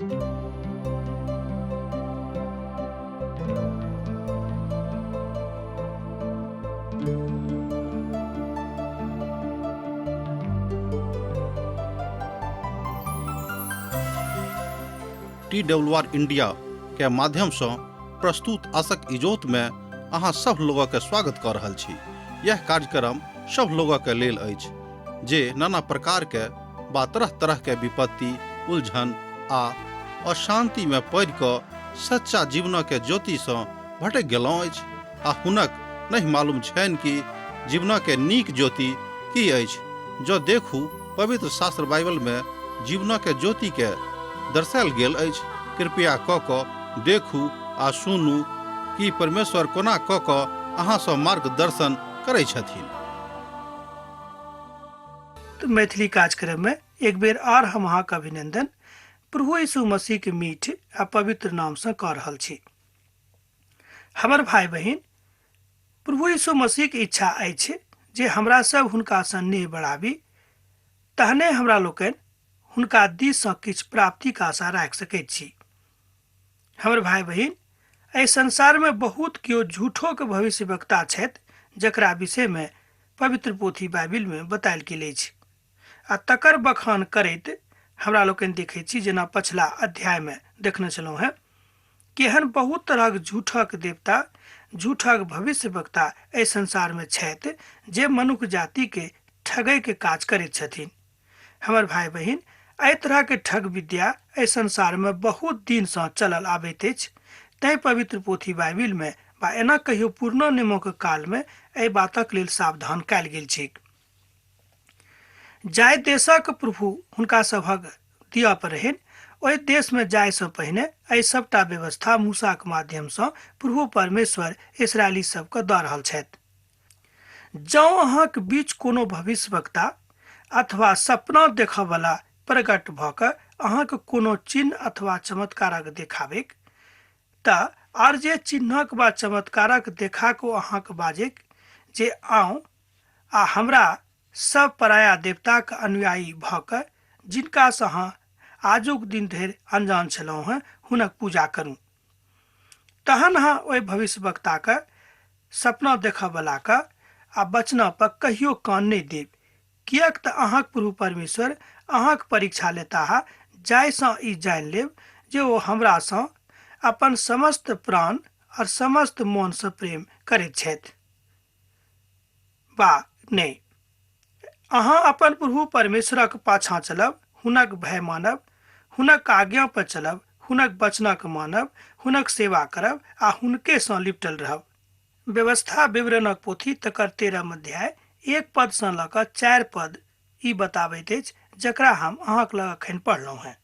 T W R India के माध्यम से प्रस्तुत आशक इजोत में अहाँ सब लोगों के स्वागत कर रहल छी। यह कार्यक्रम सब लोगों के लेल अछि जे नाना प्रकार के बा तरह तरह के विपत्ति, उलझन आ अशांति में पड़ि कऽ सच्चा जीवन के ज्योति से भटक गेलहुँ अछि आ हुनक नहीं मालूम छनि कि जीवन के नीक ज्योति की अछि। जँ देखू पवित्र शास्त्र बाइबल में जीवन के ज्योति के दर्शायल गेल अछि। कृपया कऽ कऽ देखू आ सुनू कि परमेश्वर कोना कऽ कऽ अहाँ सँ मार्गदर्शन करै छथिन। तो मैथिली कार्यक्रम में एक बेर आर हम अहाँके अभिनंदन प्रभु यीशु मसीह के मीठ आ पवित्र नाम से कऽ रहल छी। हमर भाई बहिन, प्रभु यीशु मसीह के इच्छा अछि जे हमरा सब हुनका सँ नेह बढ़ाबी, तहने हमरा लोकनि हुनका दिस सँ किछु प्राप्तिक आशा राखि सकैत छी। हमर भाई बहिन, एहि संसार में बहुत केओ झूठो के भविष्यवक्ता छथि, जकरा विषय में पवित्र पोथी बाइबिल में बतायल गेल अछि आ तकर बखान करैत हमरा लोकनि देखैत छी, जेना पछिला अध्याय में देखने छलहुँ हेँ, केहन बहुत तरहक झूठक देवता, झूठक भविष्यवक्ता एहि संसार में छथि जे मनुख जाति के ठगै के काज करैत छथिन। हमर भाई बहिन, एहि तरह के ठग विद्या एहि संसार में बहुत दिन सँ चलल आबैत अछि। तैं पवित्र पोथी बाइबिल में बा एना कहियो पुरना नियमक काल में एहि बातक लेल सावधान कयल गेल छैक। जाहि देशक प्रभु हुनका सभक दिअ पर रहनि, ओहि देश में जाय सँ पहिने एहि सबटा व्यवस्था मूसाक माध्यम सँ प्रभु परमेश्वर इस्राएली सबके दऽ रहल छथि। जँ अहाँक बीच कोनो भविष्यवक्ता अथवा सपना देखऽवला प्रकट भऽ कऽ अहाँक कोनो चिन्ह अथवा चमत्कारक देखाबैक, तऽ आर जे चिन्हक वा चमत्कारक देखा कऽ अहाँक बाजैक जे आउ आ हमरा सब पराया देवताक अनुयायी भऽ कऽ जिनकासँ अहाँ आजुक दिन धरि अनजान छलहुँ हेँ हुनक पूजा करू, तहन अहाँ ओहि भविष्यवक्ताक, सपना देखऽवलाक आ वचना पर कहियो कान नहि देब, किएक तऽ अहाँक प्रभु परमेश्वर अहाँक परीक्षा लेताह, जाहिसँ ई जानि लेब जे ओ हमरासँ अपन समस्त प्राण और समस्त मोनसँ प्रेम करैत छथि वा नहि। अहाँ अपन प्रभु परमेश्वरक पाछाँ चलब, हुनक भय मानब, हुनक आज्ञा पर चलब, हुनक वचनक मानब, हुनक सेवा करब आ हुनके सँ लिपटल रहब। व्यवस्था विवरणक पोथी तकर 13 अध्याय 1 पद सँ लऽ कऽ 4 पद ई बताबैत अछि, जकरा हम अहाँक लग अखन पढ़लहुँ हेँ।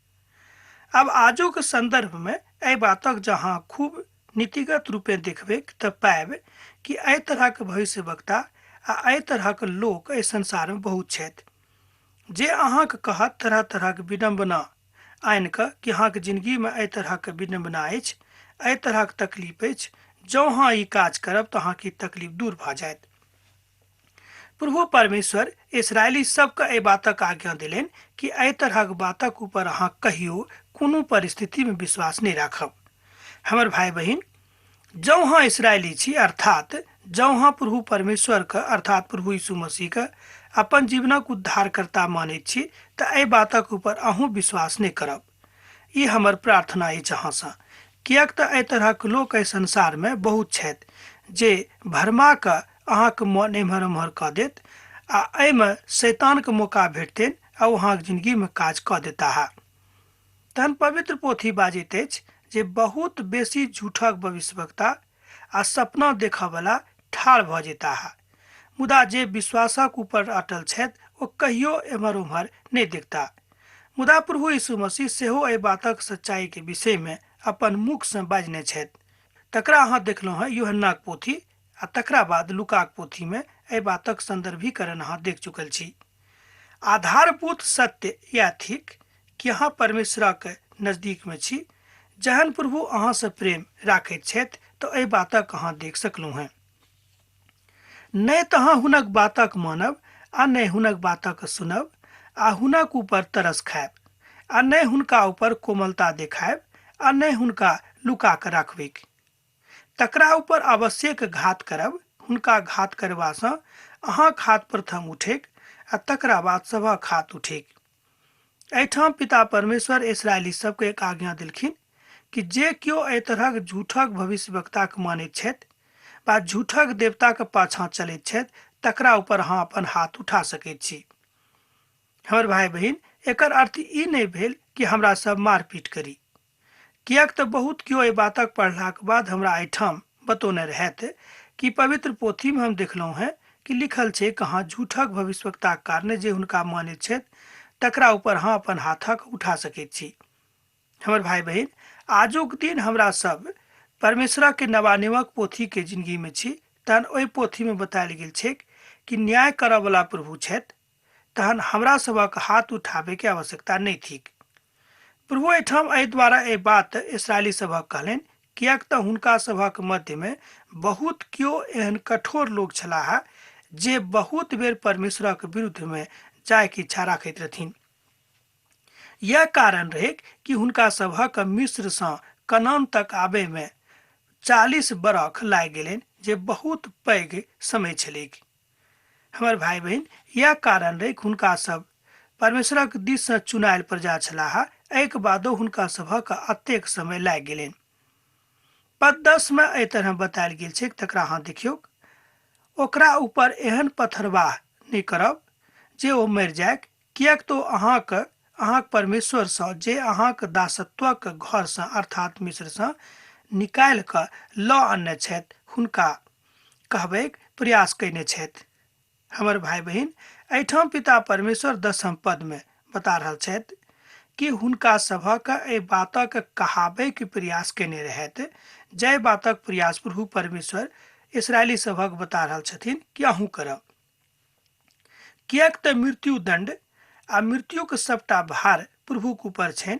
आब आजुक संदर्भ में एहि बातक जहाँ खूब नीतिगत रूपे देखबैक तऽ पायब कि एहि तरहक भविष्यवक्ता आ एहि तरहक लोक एहि संसार में बहुत छथि जे अहाँक कहत तरह तरहक विडम्बना आनि कऽ कि अहाँक जिंदगी में एहि तरहक विडम्बना अछि, एहि तरहक तकलीफ अछि, जँ अहाँ ई काज करब तऽ अहाँक ई तकलीफ दूर भऽ जायत। प्रभु परमेश्वर इसराइली सबके एहि बातक आज्ञा देलनि कि एहि तरहक बातक ऊपर अहाँ कहियो कोनो परिस्थिति में विश्वास नहि राखब। हमर भाई बहिन, जँ अहाँ इसराइली छी, अर्थात जँ अहाँ प्रभु परमेश्वर के अर्थात प्रभु यीशु मसीह के अपन जीवनक उद्धारकर्ता मानैत छी, तऽ एहि बातक ऊपर अहूँ विश्वास नहि करब। ई हमर प्रार्थना अछि अहाँसँ, किएक तऽ एहि तरहक लोक एहि संसार में बहुत छथि जे भरमा कऽ अहाँक मन एम्हर ओम्हर कऽ देत आ एहिमे शैतानके मौका भेटतनि आ ओ अहाँक जिंदगीमे काज कऽ देताह। तहन पवित्र पोथी बाजैत अछि जे बहुत बेसी झूठक भविष्यवक्ता आ सपना देखऽवला ठाढ़ भऽ जेताह, मुदा जे विश्वासक ऊपर अटल छथि ओ कहियो एम्हर ओम्हर नहि देखता। मुदा प्रभु यीशु मसीह सेहो एहि बातक सच्चाईके विषयमे अपन मुखसँ बाजने छथि। तकरा अहाँ देखलहुँ हेँ यूहन्नाक पोथी आ तकरा बाद लूकाक पोथीमे एहि बातक संदर्भीकरण अहाँ देख चुकल छी। आधारभूत सत्य इएह थिक कि अहाँ परमेश्वरक नजदीकमे छी। जहन प्रभु अहाँसँ प्रेम राखैत छथि तऽ एहि बातक अहाँ देख सकलहुँ हेँ। नहि तऽ अहाँ हुनक बातक मानब आ नहि हुनक बातक सुनब आ हुनक ऊपर तरस खायब आ नहि हुनका ऊपर कोमलता देखायब आ नहि हुनका लुका कऽ राखबैक। तकरा ऊपर आवश्यक घात करब। हुनका घात करबासँ अहाँक हाथ प्रथम उठेक आ तकरा बाद सभक हाथ उठेक। एहिठाम पिता परमेश्वर इसराइली सबके एक आज्ञा देलखिन कि जे केओ एहि तरहक झूठक भविष्यवक्ताके मानैत छथि वा झूठक देवताके पाछाँ चलैत छथि तकरा ऊपर अहाँ अपन हाथ उठा सकैत छी। हमर भाई बहिन, एकर अर्थ ई नहि भेल कि हमरा सब मारपीट करी, किएक तऽ बहुत केओ एहि बातक पढ़लाक बाद हमरा एहिठाम बतौने रहथि कि पवित्र पोथीमे हम देखलहुँ हेँ कि लिखल छै कहाँ झूठक भविष्यवक्ताक कारणे जे हुनका मानैत छथि तकरा ऊपर अहाँ अपन हाथक उठा सकैत छी। हमर भाई बहिन, आजुक दिन हमरा सब परमेश्वरक नवानियमक पोथी के जिंदगी में छी, तहन ओहि पोथी में बतायल गेल छैक कि न्याय करऽ वाला प्रभु छथि, तहन हमरा सभक हाथ उठाबे के आवश्यकता नहि थिक। प्रभु एहिठाम एहि द्वारा एहि बात इसराइली सभक कहलनि किएक तऽ हुनका सभक मध्य में बहुत केओ एहन कठोर लोक छलाह जे बहुत बेर परमेश्वरक विरुद्ध में जायके इच्छा राखैत रहथिन। यह कारण रहै कि हुनका सभक मिस्र सँ कनान तक आबे में 40 बरख लागि गेलनि, जे बहुत पैघ समय छलैक। हमर भाई बहिन, यह कारण रहै हुनका सब परमेश्वरक दिस सँ चुनायल प्रजा छलाह, एहिके बादो हुनका सभक अतेक समय लागि गेलनि। पद 10 में एहि तरह बतायल गेल छै, तकरा अहाँ देखियौ। ओकरा ऊपर एहन पथरवाह नहि करब जे ओ मरि जाय, किएक तो अहाँक परमेश्वर सँ जे अहाँक दासत्वक घर सँ अर्थात मिस्र सँ निकालि कऽ लऽ अनने छथि, हुनका कहबैक प्रयास कयने छथि। हमर भाई बहिन, एहिठाम पिता परमेश्वर 10 पद में बता रहल छथि कि हुनका सभक एहि बातक कहाबैके प्रयास कयने रहथि, जाहि बातक प्रयास प्रभु परमेश्वर इसराइली सभक बता रहल छथिन कि अहूँ करब। किएक तऽ मृत्यु दंड आ मृत्युक सबटा भार प्रभुक ऊपर छनि।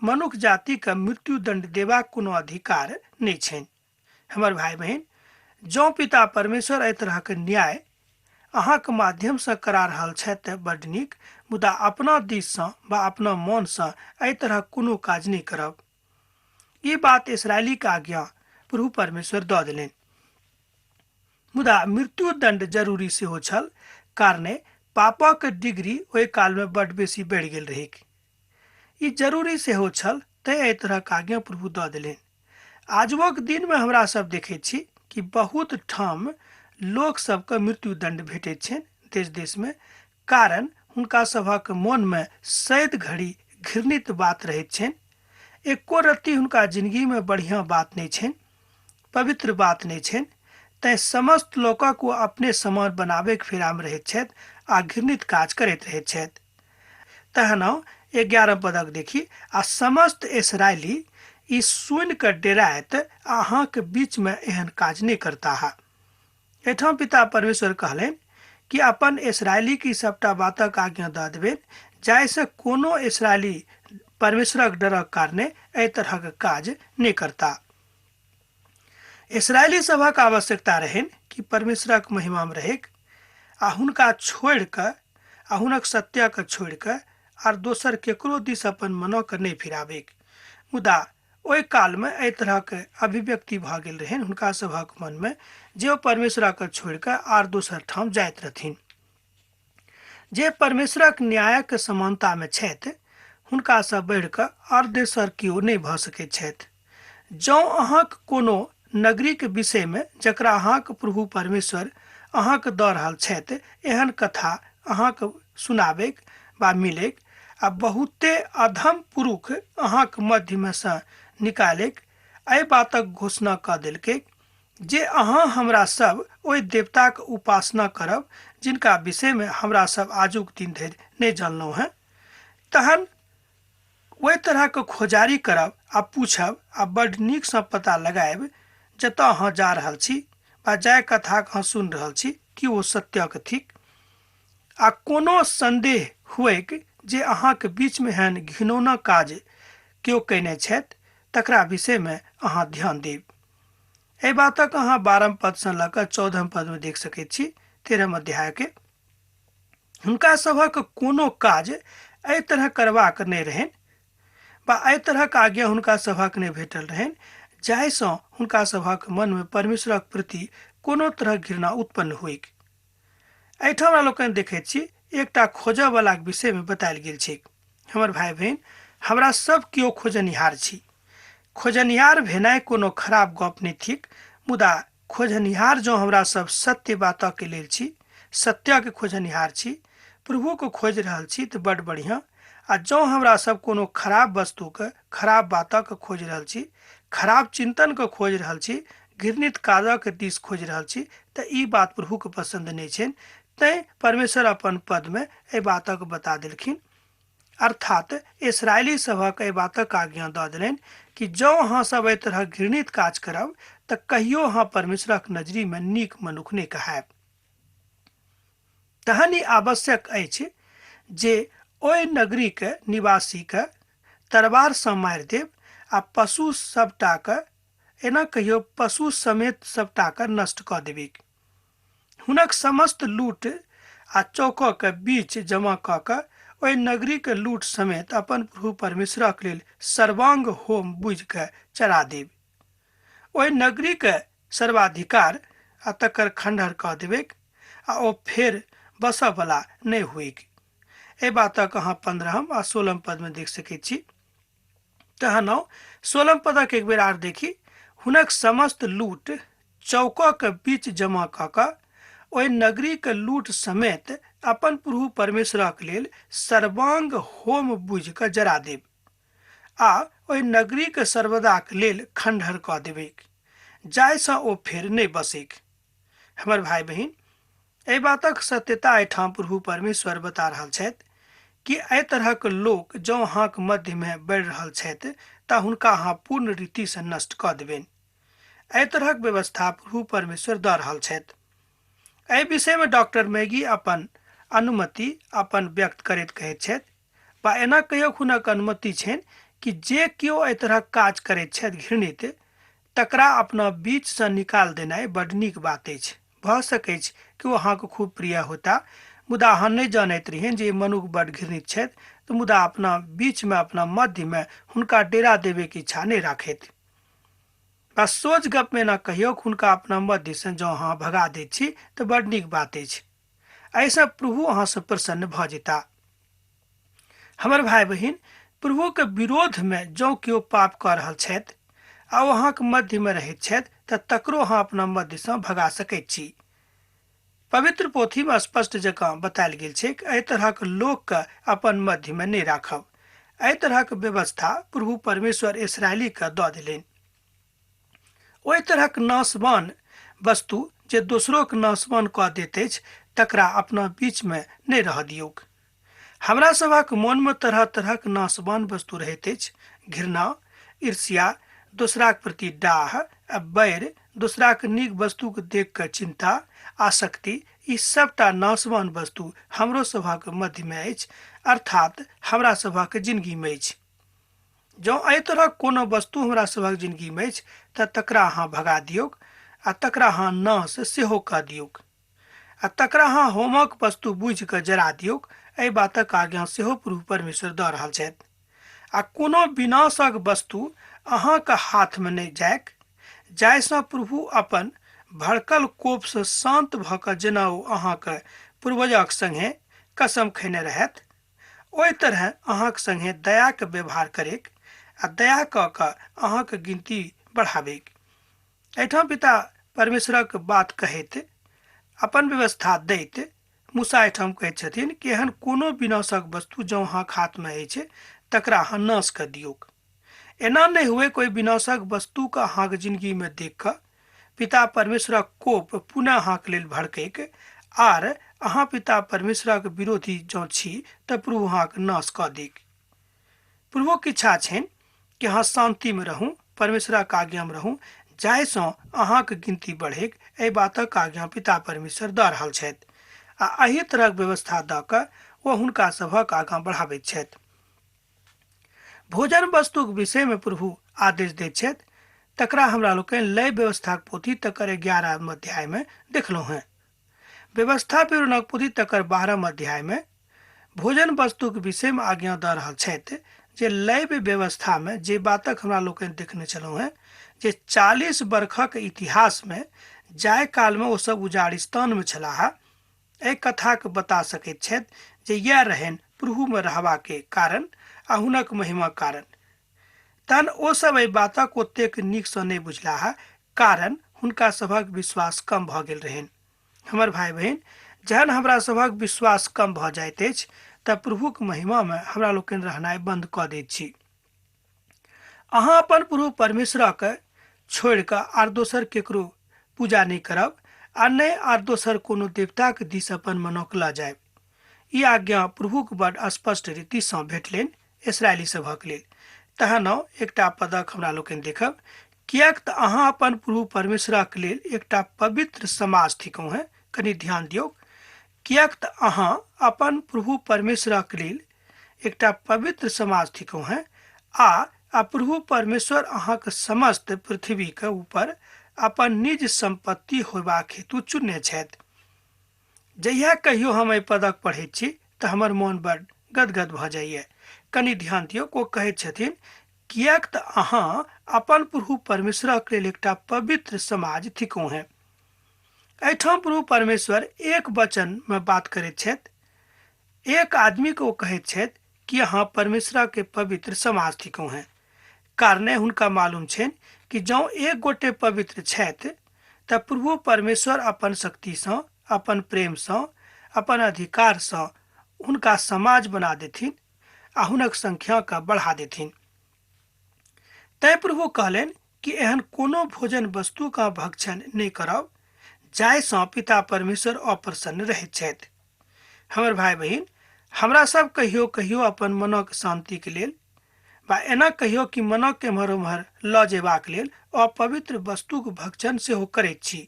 मनुख जातिके मृत्यु दंड देबाक कोनो अधिकार नहि छनि। हमर भाई बहिन, जँ पिता परमेश्वर एहि तरहक न्याय अहाँके माध्यमसँ करा रहल छथि तऽ बड्ड नीक, मुदा अपना दिससँ वा अपना मोनसँ एहि तरहक कोनो काज नहि करब। ई बात इसराइलीके आज्ञा प्रभु परमेश्वर दऽ देलनि। मुदा मृत्यु दंड जरूरी सेहो छल, कारणे पापक डिग्री ओहि कालमे बड्ड बेसी बढ़ि गेल रहैक। ई जरूरी सेहो छल, तैं एहि तरहक आज्ञा प्रभु दऽ देलनि। आजुक दिनमे हमरा सब देखैत छी कि बहुत ठाम लोक सबके मृत्यु दंड भेटैत छनि देश देशमे, कारण हुनका सभक मोनमे सैद घड़ी घृणित बात रहैत छनि। एको रत्ती हुनका जिंदगीमे बढ़िआँ बात नहि छनि, पवित्र बात नहि छनि, तैं समस्त लोकक ओ अपने समान बनाबैके फेरामे रहैत छथि आ घृणित काज करैत रहैत छथि। तहन 11 पदक देखी, आ समस्त इसराइली ई सुनि कऽ डेराइत अहाँके बीचमे एहन काज नहि करताह। एहिठाम पिता परमेश्वर कहलनि कि अपन इसराइली की सबटा बातक आज्ञा दऽ देबनि, जाहिसँ कोनो इसराइली परमेश्वरक डरक कारणे एहि तरहक काज नहि करता। इसराइली सभक आवश्यकता रहनि कि परमेश्वरक महिमामे रहैक आ हुनका छोड़ि कऽ आ हुनक सत्यके छोड़ि कऽ आर दोसर केकरो दिस अपन मनके नहि फिराबैक। मुदा ओहि कालमे एहि तरहक अभिव्यक्ति भऽ गेल रहनि हुनका सभक मनमे जे ओ परमेश्वरके छोड़ि कऽ आर दोसर ठाम जाइत रहथिन। जे परमेश्वरक न्यायक समानतामे छथि हुनकासँ बढ़ि कऽ आर दोसर केओ नहि भऽ सकैत छथि। जँ अहाँक कोनो नगरीक विषयमे जकरा अहाँक प्रभु परमेश्वर अहाँक दऽ रहल छथि एहन कथा अहाँक सुनाबैक वा मिलैक आ बहुते अधम पुरुष अहाँक मध्यमे सँ निकालैक एहि बातक घोषणा कऽ देलकै जे अहाँ हमरा सब ओहि देवताक उपासना करब जिनका विषयमे हमरा सब आजुक दिन धरि नहि जानलहुँ हेँ, तहन ओहि तरहक खोजारी करब आ पूछब आ बड्ड नीकसँ पता लगायब जतऽ अहाँ जा रहल छी वा जाहि कथाक अहाँ सुनि रहल छी कि ओ सत्यक थिक, आ कोनो संदेह हुएक जे अहाँक बीचमे एहन घिनौना काज केओ कयने छथि तकरा विषयमे अहाँ ध्यान देब। एहि बातक अहाँ 12 पदसँ लऽ कऽ 14 पदमे देख सकैत छी 13अध्यायके। हुनका सभक कोनो काज एहि तरह करबाक नहि रहनि बा एहि तरहक आज्ञा हुनका सभक नहि भेटल रहनि जाहिसँ हुनका सभक मनमे परमेश्वरक प्रति कोनो तरहक घृणा उत्पन्न होइक। एहिठाम हमरा लोकनि देखैत छी एकटा खोजऽवलाक विषयमे बतायल गेल छैक। हमर भाइ बहिन, हमरा सब केओ खोजनिहार छी। खोजनिहार भेनाइ कोनो खराब गप नहि थिक, मुदा खोजनिहार जँ हमरा सब सत्य बातके लेल छी, सत्यके खोजनिहार छी, प्रभुके खोजि रहल छी तऽ बड बढ़िआँ। आ जँ हमरा सब कोनो खराब वस्तुके, खराब बातके खोजि रहल छी, खराब चिन्तनके खोजि रहल छी, घृणित काजक दिस खोजि रहल छी, तऽ ई बात प्रभुके पसन्द नहि छनि। तैँ परमेश्वर अपन पदमे एहि बातक बता देलखिन। अर्थात इसराइली सभक एहि बातक आज्ञा दऽ देलनि कि जँ अहाँ सब एहि तरहक घृणित काज करब तऽ कहियो अहाँ परमेश्वरक नजरीमे नीक मनुख नहि कहायब। तहन ई आवश्यक अछि जे ओहि नगरीके निवासीके तरवारसँ मारि देब आ पशु सबटाके, एना कहियो पशु समेत सबटाके नष्ट कऽ देबिक। हुनक समस्त लूट आ चौकक बीच जमा कऽ कऽ ओहि नगरीके लूट समेत अपन प्रभु परमेश्वरक लेल सर्वांग होम बुझि कऽ चढ़ा देब। ओहि नगरीके सर्वाधिकार आ तकर खंडहर कऽ देबैक आ ओ फेर बसऽवला नहि होइक। एहि बातक अहाँ 15 आ 16 पदमे देख सकैत छी। तहन 16 पदक एक बेर आर देखी। हुनक समस्त लूट चौकक बीच जमा कऽ कऽ ओहि नगरीके लूट समेत अपन प्रभु परमेश्वरक लेल सर्वांग होम बुझि कऽ जरा देब आ ओहि नगरीके सर्वदाक लेल खंडहर कऽ देबैक, जाहिसँ ओ फेर नहि बसैक। हमर भाइ बहिन, एहि बातक सत्यता एहिठाम प्रभु परमेश्वर बता रहल छथि कि एहि तरहक लोक जँ अहाँक मध्यमे बढ़ि रहल छथि तऽ हुनका अहाँ पूर्ण रीतिसँ नष्ट कऽ देबनि। एहि तरहक व्यवस्था प्रभु परमेश्वर दऽ रहल छथि। एहि विषयमे डॉक्टर मैगी अपन अनुमति अपन व्यक्त करैत कहैत छथि बा एना कहियो हुनक अनुमति छनि कि जे केओ एहि तरहक काज करैत छथि घृणित, तकरा अपना बीचसँ निकाल देनाइ बड नीक बात अछि। भऽ सकैछ कि ओ अहाँके खूब प्रिय होता, मुदा अहाँ नहि जानैत रहियनि जे ई मनुख बड घृणित छथि, तऽ मुदा अपना बीचमे, अपना मध्यमे हुनका डेरा देबैके इच्छा नहि राखैत। बस सोझ गपमे एना कहियौ हुनका अपना मध्यसँ जँ अहाँ भगा दैत छी तऽ बड नीक बात अछि। एहिसँ प्रभु अहाँसँ प्रसन्न भऽ जेता। हमर भाइ बहिन, प्रभुके विरोधमे जँ केओ पाप कऽ रहल छथि आ ओ अहाँके मध्यमे रहैत छथि तऽ तकरो अहाँ अपना मध्यसँ भगा सकैत छी। पवित्र पोथीमे स्पष्ट जकाँ बतायल गेल छैक एहि तरहक लोकके अपन मध्यमे नहि राखब। एहि तरहक व्यवस्था प्रभु परमेश्वर इसराइलीके दऽ देलनि। ओहि तरहक नाशवान वस्तु जे दोसरोके नाशवान कऽ दैत अछि तकरा अपना बीचमे नहि रहऽ दियौक। हमरा सभक मोनमे तरह तरहक नाशवान वस्तु रहैत अछि। घृणा, ईर्ष्या, दोसराक प्रति डाह आ बैर, दोसराक नीक वस्तुके देख कऽ चिंता, आसक्ति, ई सबटा नाशवान वस्तु हमरो सभक मध्यमे अछि, अर्थात हमरा सभक जिंदगीमे अछि। जँ एहि तरहक कोनो वस्तु हमरा सभक जिंदगीमे अछि तऽ तकरा अहाँ भगा दियौक आ तकरा अहाँ नाश सेहो कऽ दियौक आ तकरा अहाँ होमक वस्तु बुझि कऽ जरा दियौक। एहि बातक आज्ञा सेहो प्रभु परमेश्वर दऽ रहल छथि। आ कोनो विनाशक वस्तु अहाँके हाथमे नहि जाइक, जाहिसँ प्रभु अपन भड़कल कोपसँ शान्त भऽ कऽ जेना ओ अहाँके पूर्वजक संगे कसम खयने रहथि, ओहि तरह अहाँक संगे दयाके व्यवहार करैक आ दया कऽ कऽ अहाँके गिनती बढ़ाबैक। एहिठाम पिता परमेश्वरक बात कहैत अपन व्यवस्था दैत मूसा एहिठाम कहैत छथिन कि एहन कोनो विनाशक वस्तु जँ अहाँक हाथमे अछि तकरा अहाँ नाश कऽ दियौक। एना नहि हुए कोई विनाशक वस्तुके अहाँके जिंदगीमे देख कऽ पिता परमेश्वरक कोप पुनः अहाँके लेल भड़कैक आर अहाँ पिता परमेश्वरक विरोधी जँ छी तऽ प्रभु अहाँके नाश कऽ देक। प्रभुक इच्छा छनि कि अहाँ शान्तिमे रहू, परमेश्वरक आज्ञामे रहू, जाहिसँ अहाँके गिनती बढ़ैक। एहि बातक आज्ञा पिता परमेश्वर दऽ रहल छथि आ एहि तरहक व्यवस्था दऽ कऽ ओ हुनका सभक आगाँ बढ़ाबैत छथि। भोजन वस्तुक विषयमे प्रभु आदेश दैत छथि, तकरा हमरा लोकनि लय व्यवस्थाक पोथी तकर 11 अध्यायमे देखलहुँ हेँ। व्यवस्था विवरणक पोथी तकर 12 अध्यायमे भोजन वस्तुक विषयमे आज्ञा दऽ रहल छथि जे लैव व्यवस्थामे जे बातक हमरा लोकनि देखने छलहुँ हेँ जे 40 बरखक इतिहासमे जाहि कालमे ओसभ उजाड़िस्तानमे छलाह, एहि कथाके बता सकैत छथि जे इएह रहनि प्रभुमे रहबाके कारण आ हुनक महिमा कारण। तहन ओसभ एहि बातक ओतेक नीकसँ नहि बुझलाह, कारण हुनका सभक विश्वास कम भऽ गेल रहनि। हमर भाइ बहिन, जहन हमरा सभक विश्वास कम भऽ जाइत अछि तऽ प्रभुक महिमामे हमरा लोकनि रहनाइ बन्द कऽ दैत छी। अहाँ अपन प्रभु परमेश्वरके छोड़ि कऽ आर दोसर केकरो पूजा नहि करब आ नहि आर दोसर कोनो देवताके दिस अपन मनोक लऽ जायब। ई आज्ञा प्रभुक बड स्पष्ट रीतिसँ भेटलनि इसराइली सभक लेल। तहन एकटा पदक हमरा लोकनि देखब, किएक तऽ अहाँ अपन प्रभु परमेश्वरक लेल एकटा पवित्र समाज थिकहुँ हेँ। कनि ध्यान दियौ, किएक तऽ अहाँ अपन प्रभु परमेश्वरक लेल एकटा पवित्र समाज थिकहुँ हेँ आ प्रभु परमेश्वर अहाँके समस्त पृथ्वीके ऊपर अपन निज सम्पत्ति होयबाक हेतु चुनने छथि। जहिया कहियो हम एहि पदक पढ़ैत छी तऽ हमर मोन बड गदगद भऽ जाइए। कनि ध्यान दियौ, ओ कहैत छथिन किएक तऽ अहाँ अपन प्रभु परमेश्वरक लेल एकटा पवित्र समाज थिकहुँ हेँ। एहिठाम प्रभु परमेश्वर एक वचनमे बात करैत छथि। एक आदमीके ओ कहैत छथि कि अहाँ परमेश्वरके पवित्र समाज थिकहुँ हेँ। कारणे हुनका मालूम छनि कि जँ एक गोटे पवित्र छथि तऽ प्रभु परमेश्वर अपन शक्तिसँ, अपन प्रेमसँ, अपन अधिकारसँ हुनका समाज बना देथिन आ हुनक संख्याके बढ़ा देथिन। तैं प्रभु कहलनि कि एहन कोनो भोजन वस्तुके भक्षण नहि करब जाहिसँ पिता परमेश्वर अप्रसन्न रहैत छथि। हमर भाइ बहिन, हमरा सब कहियो कहियो अपन मनक शान्तिके लेल वा एना कहियो कि मनक एम्हर ओम्हर लऽ जेबाक लेल अपवित्र वस्तुक भक्षण सेहो करैत छी।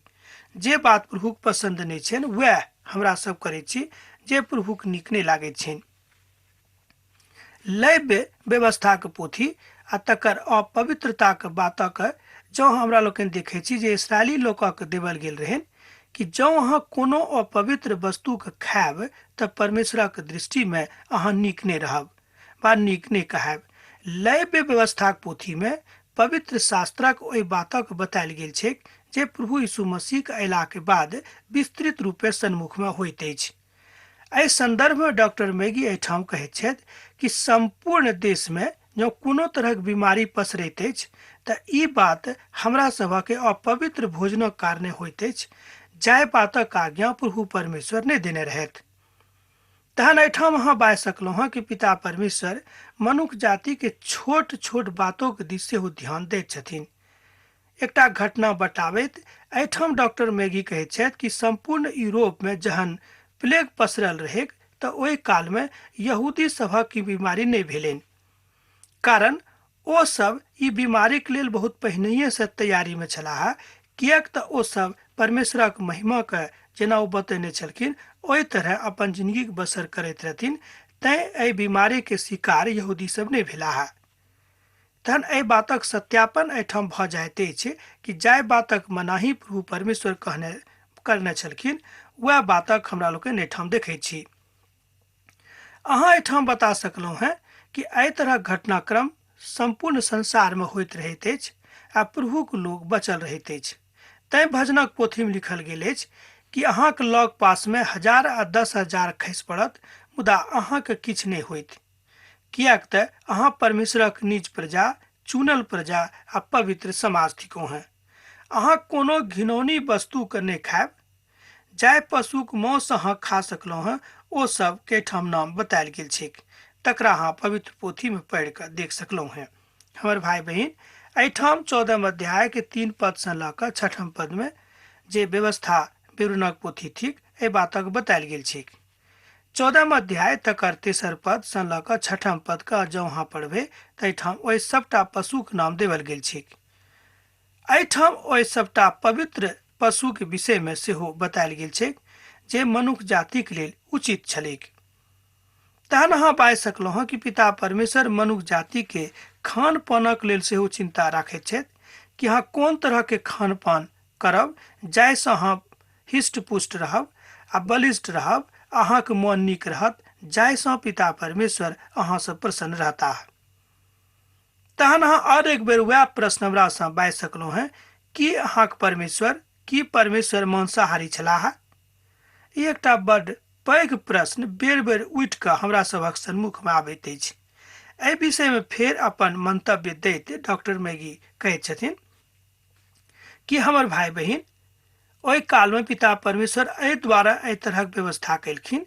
जे बात प्रभुक पसन्द नहि छनि वएह हमरा सब करैत छी जे प्रभुक नीक नहि लागैत छनि। लैव्य व्यवस्थाक पोथी आ तकर अपवित्रताक बातक जँ हमरा लोकनि देखै छी जे इसराइली लोकक देवल गेल रहनि कि जँ अहाँ कोनो अपवित्र वस्तुके खायब तऽ परमेश्वरक दृष्टिमे अहाँ नीक नहि रहब वा नीक नहि कहायब। लैव्य व्यवस्थाक पोथीमे पवित्र शास्त्रक ओहि बातक बतायल गेल छैक जे प्रभु यीशु मसीहक अयलाके बाद विस्तृत रूपे सन्मुखमे होइत अछि। एहि संदर्भमे डॉक्टर मैगी एहिठाम कहैत छथि कि सम्पूर्ण देशमे जँ कोनो तरहक बीमारी पसरैत अछि तऽ ई बात हमरा सभके अपवित्र भोजनक कारणे होइत अछि, जाहि बातक आज्ञा प्रभु परमेश्वर नहि देने रहथि। तहन एहिठाम अहाँ बाजि सकलहुँ हँ कि पिता परमेश्वर मनुख जातिके छोट छोट बातोके दिस सेहो ध्यान दैत छथिन। एकटा घटना बताबैत एहिठाम डॉक्टर मैगी कहैत छथि कि सम्पूर्ण यूरोपमे जहन प्लेग पसरल रहैक तऽ ओहि कालमे यहूदी सभक ई बीमारी नहि भेलनि, कारण ओ सब ई बीमारीके लेल बहुत पहिनहिएसँ तैयारीमे छलाह, किएक तऽ ओ सब परमेश्वरक महिमाके जेना ओ बतेने छलखिन ओहि तरह अपन जिंदगीके बसर करैत रहथिन, तैं एहि बीमारीके शिकार यहूदी सब नहि भेलाह। तहन एहि बातक सत्यापन एहिठाम भऽ जाइत अछि कि जाहि बातक मनाही प्रभु परमेश्वर कहने करने छलखिन वएह बातक हमरा लोकनि एहिठाम देखै छी। अहाँ एहिठाम बता सकलहुँ हेँ कि एहि तरहक घटनाक्रम सम्पूर्ण संसारमे होइत रहैत अछि आ प्रभुक लोक बचल रहैत अछि। तैं भजनक पोथीमे लिखल गेल अछि कि अहाँके लग पासमे 1000 आ 10,000 खसि पड़त मुदा अहाँके किछु नहि होइत, किएक तऽ अहाँ परमेश्वरक निज प्रजा, चुनल प्रजा आ पवित्र समाज थिकहुँ हेँ। अहाँ कोनो घिनौनी वस्तुके नहि खायब। जाहि पशुक मांस अहाँ खा सकलहुँ हेँ ओ सब के ठाम नाम बतायल गेल छैक, तकरा अहाँ पवित्र पोथीमे पढ़ि कऽ देख सकलहुँ हेँ। हमर भाइ बहिन, एहिठाम 14 अध्याय के 3 पदसँ लऽ कऽ 6 पदमे जे व्यवस्था विवरणक पोथी थिक एहि बातक बतायल गेल छैक। 14 अध्याय तकर 3 पदसँ लऽ कऽ 6 पदके जँ अहाँ पढ़बै तऽ एहिठाम ओहि सबटा पशुक नाम देवल गेल छैक। एहिठाम ओहि सबटा पवित्र पशुके विषयमे सेहो बतायल गेल छैक जे मनुख जातिक लेल उचित छलैक। तहन अहाँ बाजि सकलहुँ हँ कि पिता परमेश्वर मनुख जातिके खान पानक लेल सेहो चिंता राखैत छथि कि अहाँ कोन तरहके खान पान करब जाहिसँ अहाँ हिष्ट पुष्ट रहब आ बलिष्ठ रहब, अहाँके मन नीक रहत, जाहिसँ पिता परमेश्वर अहाँसँ प्रसन्न रहताह। तहन अहाँ आओर एक बेर वएह प्रश्न हमरासँ बाजि सकलहुँ हेँ, की अहाँक परमेश्वर, की परमेश्वर मांसाहारी छलाह? ई एकटा बड्ड पैघ प्रश्न बेर बेर उठि कऽ हमरा सभक सन्मुखमे आबैत अछि। एहि विषयमे फेर अपन मंतव्य दैत डॉक्टर मैगी कहैत छथिन कि हमर भाय बहिन, ओहि कालमे पिता परमेश्वर एहि द्वारा एहि तरहक व्यवस्था कयलखिन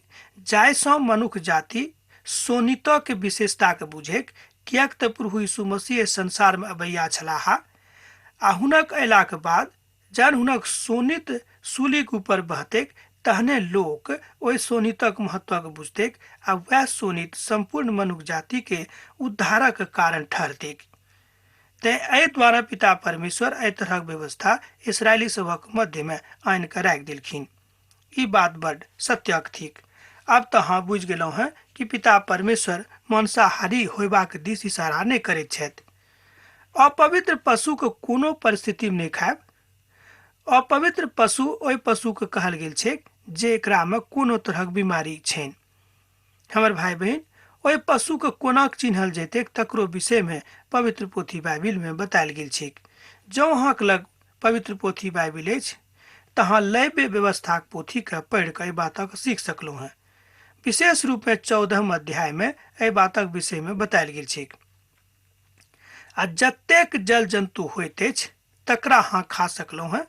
जाहिसँ मनुख जाति शोणितक विशेषताके बुझैक, किएक तऽ प्रभु यीशु मसीह एहि संसारमे अबैया छलाह आ हुनक अयलाक बाद जहन हुनक शोणित सूलीक ऊपर बहतैक तहने लोक ओहि शोणितक महत्वक बुझतैक आ वएह शोणित सम्पूर्ण मनुख जातिके उद्धारक कारण ठहरतैक। तेँ एहि द्वारा पिता परमेश्वर एहि तरहक व्यवस्था इसराइली सभक मध्यमे आनि कऽ राखि देलखिन। ई बात बड्ड सत्यक थिक। आब तऽ अहाँ बुझि गेलहुँ हेँ कि पिता परमेश्वर मांसाहारी होयबाक दिस इशारा नहि करैत छथि। अपवित्र पशुके कोनो परिस्थितिमे नहि खायब। अपवित्र पशु ओहि पशुके कहल गेल छैक जे एकरामे कोनो तरहक बीमारी छनि। हमर भाय बहिन, ओहि पशुके कोना चिन्हल जैतैक तकरो विषयमे पवित्र पोथी बाइबिलमे बतायल गेल छैक। जँ अहाँक लग पवित्र पोथी बाइबिल अछि तऽ अहाँ लैव्य व्यवस्थाक पोथीके पढ़ि कऽ एहि बातक सीख सकलहुँ हेँ। विशेष रूपमे 14 अध्यायमे एहि बातक विषयमे बतायल गेल छैक। आ जतेक जल जन्तु होइत अछि तकरा अहाँ खा सकलहुँ हेँ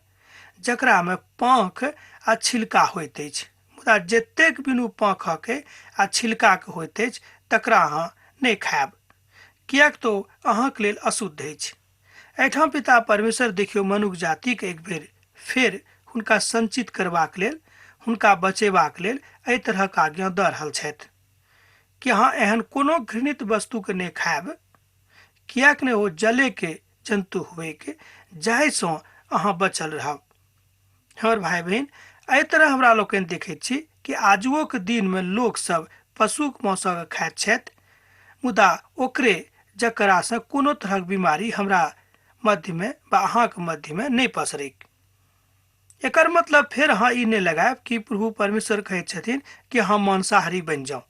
जकरामे पाँख आ छिलका होइत अछि, मुदा जतेक बिनु पाँखके आ छिलकाके होइत अछि तकरा अहाँ नहि खायब, किएक तऽ ओ अहाँक लेल अशुद्ध अछि। एहिठाम पिता परमेश्वर देखियौ मनुख जातिके एक बेर फेर हुनका संचित करबाक लेल, हुनका बचेबाक लेल एहि तरहक आज्ञा दऽ रहल छथि कि अहाँ एहन कोनो घृणित वस्तुके नहि खायब, किएक नहि ओ जलेके जन्तु हुएके, जाहिसँ अहाँ बचल रहब। हमर भाय बहिन, एहि तरह हमरा लोकनि देखैत छी कि आजुओक दिनमे लोकसभ पशुक मांसक खाइत छथि, मुदा ओकरे जकरासँ कोनो तरहक बीमारी हमरा मध्यमे वा अहाँक मध्यमे नहि पसरैक। एकर मतलब फेर अहाँ ई नहि लगायब कि प्रभु परमेश्वर कहैत छथिन कि अहाँ मांसाहारी बनि जाउ।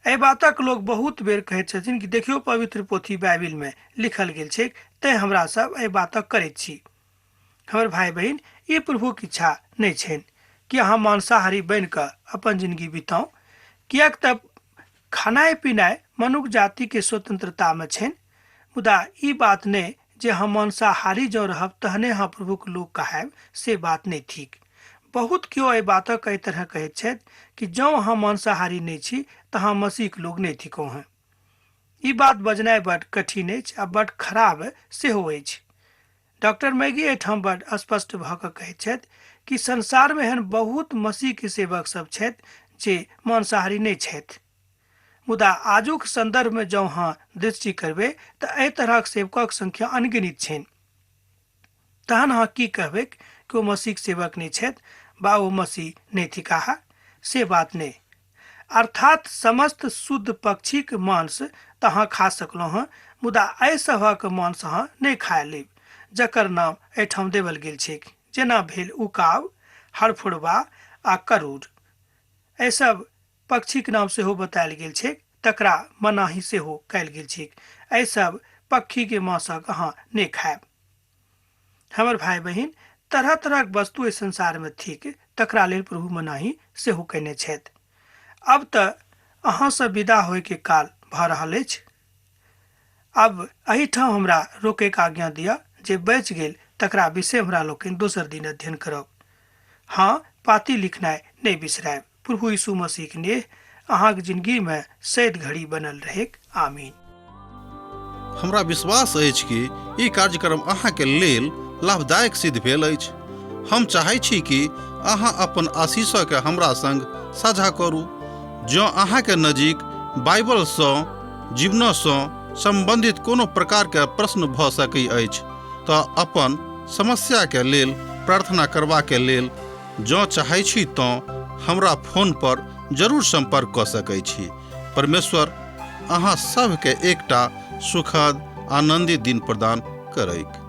एहि बातक लोक बहुत बेर कहैत छथिन कि देखियौ पवित्र पोथी बाइबिलमे लिखल गेल छैक, तेँ हमरा सब एहि बातक करैत छी। हमर भाय बहिन, ई प्रभुक इच्छा नहि छनि कि अहाँ मांसाहारी बनि कऽ अपन जिंदगी बिताउ, किएक तऽ खानाइ पिनाइ मनुख जातिके स्वतंत्रतामे छनि, मुदा ई बात नहि जे हम मांसाहारी जँ रहब तहने अहाँ प्रभुक लोक कहायब, से बात नहि थिक। बहुत केओ एहि बातक एहि तरह कहैत छथि कि जँ अहाँ मांसाहारी नहि छी तऽ अहाँ मसीहक लोक नहि थिकहुँ हेँ। ई बात बजनाइ बड कठिन अछि आ बड खराब सेहो अछि। डॉक्टर मैगी एहिठाम बड स्पष्ट भऽ कऽ कहैत छथि कि संसारमे एहन बहुत मसीहके सेवक सब छथि जे मांसाहारी नहि छथि, मुदा आजुक संदर्भमे जँ अहाँ दृष्टि करबै तऽ एहि तरहक सेवकक संख्या अनगिनत छनि। तहन अहाँ की कहबै कि ओ मसीहक सेवक नहि छथि वा ओ मसीह नहि थिकाह? से बात नहि। अर्थात समस्त शुद्ध पक्षीक मांस तऽ अहाँ खा सकलहुँ हँ, मुदा एहि सभक मांस अहाँ नहि खा लेब जकर नाम एहिठाम देवल गेल छैक, जेना भेल उकाब, हड़फुड़बा आ करूर। एहि सब पक्षीक नाम सेहो बतायल गेल छैक, तकरा मनाही सेहो कयल गेल छैक। एहि सब पक्षीके मांसक अहाँ नहि खायब। हमर भाय बहिन, तरह तरहक वस्तु एहि संसारमे थिक, तकरा लेल प्रभु मनाही सेहो कयने छथि। अब तऽ अहाँसँ विदा होयके काल भऽ रहल अछि। अब एहिठाम हमरा रोकैके आज्ञा दिअ, जे बचि गेल तकरा विषय हमरा लोकनि दोसर दिन अध्ययन करब। हाँ, पाती लिखनाइ नहि बिसरायब। प्रभु यीशु मसीहक नेह अहाँक जिंदगीमे सैद घड़ी बनल रहेक। आमीन। हमरा विश्वास अछि कि ई कार्यक्रम अहाँके लेल लाभदायक सिद्ध भेल अछि। हम चाहै छी कि अहाँ अपन आशीषके हमरा संग साझा करू। जँ अहाँके नजीक बाइबलसँ जीवनसँ सम्बन्धित कोनो प्रकारके प्रश्न भऽ सकै अछि तऽ अपन समस्याके लेल प्रार्थना करबाके लेल जँ चाहै छी तँ हमरा फोन पर जरूर सम्पर्क कऽ सकै छी। परमेश्वर अहाँ सभके एकटा सुखद आनन्दित दिन प्रदान करैक।